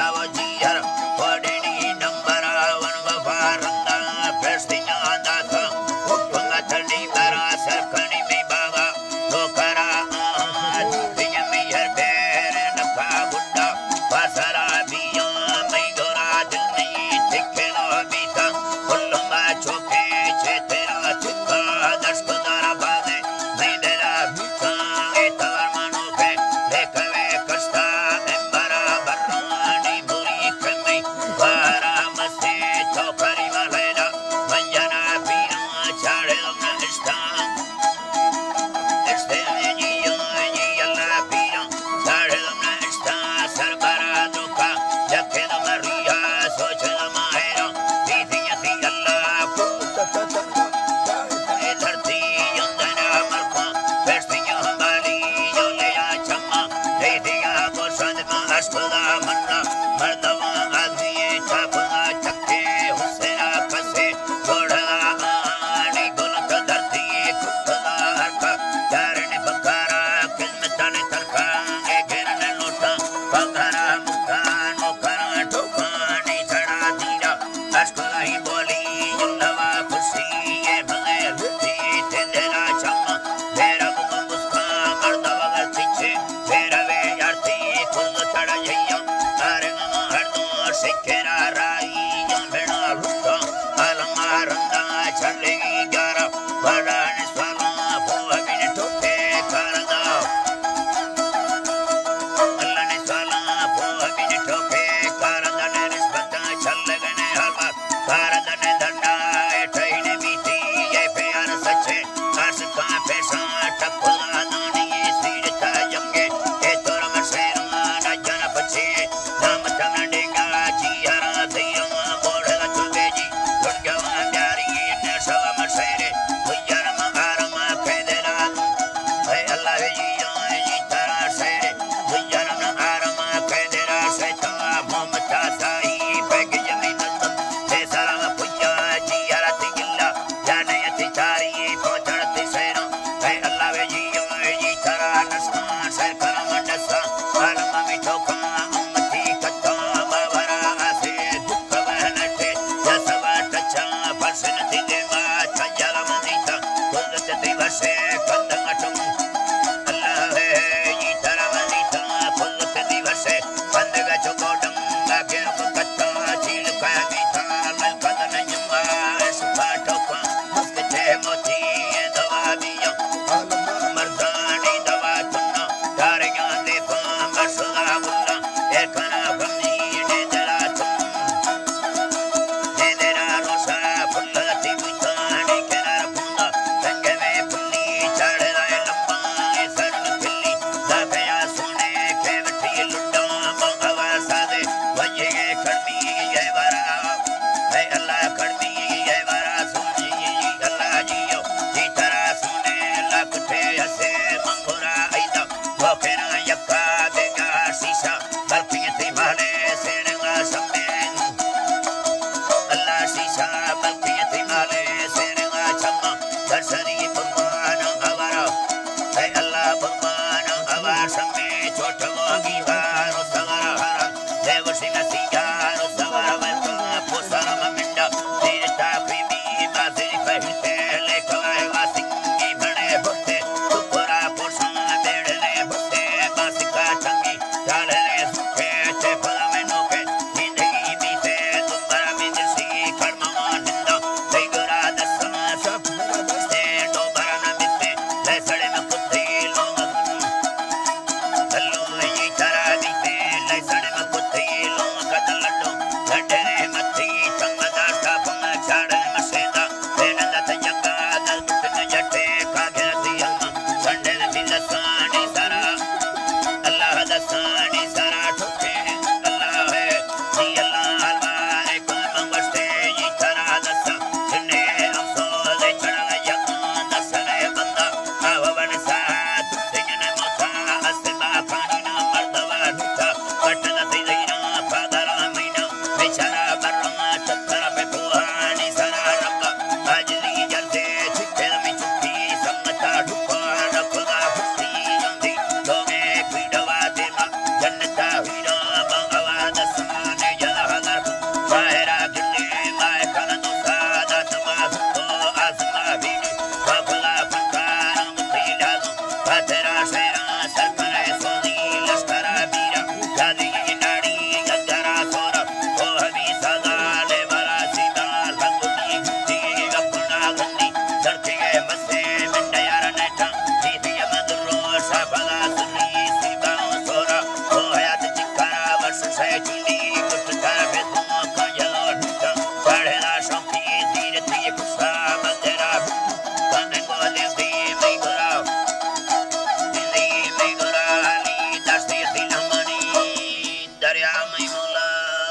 او جیئر وڈینی number one وفا رندا پیشتیاں داتا، حکم تنی برا سرکنی می بابا تو کرا آت، دیم می ہر پیر نکا گڈا، باسرا بیاں می دورا دل نی تکنا بیتا، کلما چوکے چے تیرا چکا دشت دارا بازے، می دلا بیتا اے تور منو کے، لیکوے کشتا ممبرا برانی بری کمی، بارا مسے تو کریما لیلا، منجنا پیرا چاڑے لمنا اشتان۔ مردم آدمی چاپنا چکے حسینا کسے جوڑا آنی گلت دردی کتنا ہرکا چارن بکارا خدمتان ترکان گرن لوٹا پگارا مکان و کران ٹوکانی چڑا دیرا اشکلائی بولی جندوا خوشی مغیر لوٹی تندرا چم بیرا بکن بسکا مردم اگر پیچھے بیروے یارتی کل تڑ جیاں، تارے ماما ہر دو سکرا رائی جان بنا لوٹا، عالم رندا چلے گیارہ، بڑا نسوالا بو ابن ٹوکے کاردا۔ اللہ نسوالا بو ابن ٹوکے کاردا نے نسبتا چلگنے حالات۔ کاردن دنڈا اے ٹہین بیتی اے پیار سچے، ارس کاں پیشاں ٹکلا دانی سیڑتا جنگے، اے ترم شیران جن پچے، نام تن ڈینگا جی ہرا زیرم بوڑ لچو بیجی، گڑگوا بیاری نشوا مشیرے، بھیرم آرما کھیدرا، اے اللہ جی جان جی ترا شیرے۔ بجرم آرما کیدرا شیطان ممتازائی بیگ جمی نظم، پیسرا پجا جیارت گلا، جانیت چاری پوچڑت شیران۔ اے اللہ وے جیو وے جی ترا نسان، شیر کرم نسان، عالم می ٹوکان، امتی کتان، باورا آسے دکھ وہنٹے، جسوا ٹچان، فرش نتی دیما، چجل مزیتا، قدرت دیوسے، کندن اٹم۔ اللہ اے جی ترا مزیتا، قدرت دیوسے، بندگا چکو ڈنگا گرم کتا، چیل کا بیتا، ملکت نجما، شفا ٹوکا، مسکتے موتی، دوا بیا، مردانی دوا تنا، دارگان دے پا، مرسلا گلا، اے کنا بنی، نے دلا تنا۔ دیدرا روشا پھل تی بوتانی کنار پوندا، سنگ میں پھلی چاڑ رائے لمبا سر پھلی، داکیا سونے کے بٹھی لڈا مغوا سادے، وجہ کڑمی اے بارا، اے اللہ کڑمی اے بارا سونی، اللہ جیو، جی ترا سونے لکٹے ہسے منگورا ایدا، وکنا یکا بیگا شیشا، بلکیں تئی مالے سیرنگا شمیں۔ اللہ شیشا بلکیں تئی مالے سیرنگا شما۔ درشنی قربان آوارا۔ اے اللہ قربان آوار شمیں۔ چوٹ ماگی بارو سوارا ہرا۔ دیوشی نسی یارو سوارا ویسا پوسارا ممنڈا۔ دیر تاخیمی بازری پہنتے۔ لیکوائے واسنگی بھنے بھتے۔ تکرا پوشاں بیڑنے بھتے۔ باسکا چنگی ٹالنے سکے چے پلمے۔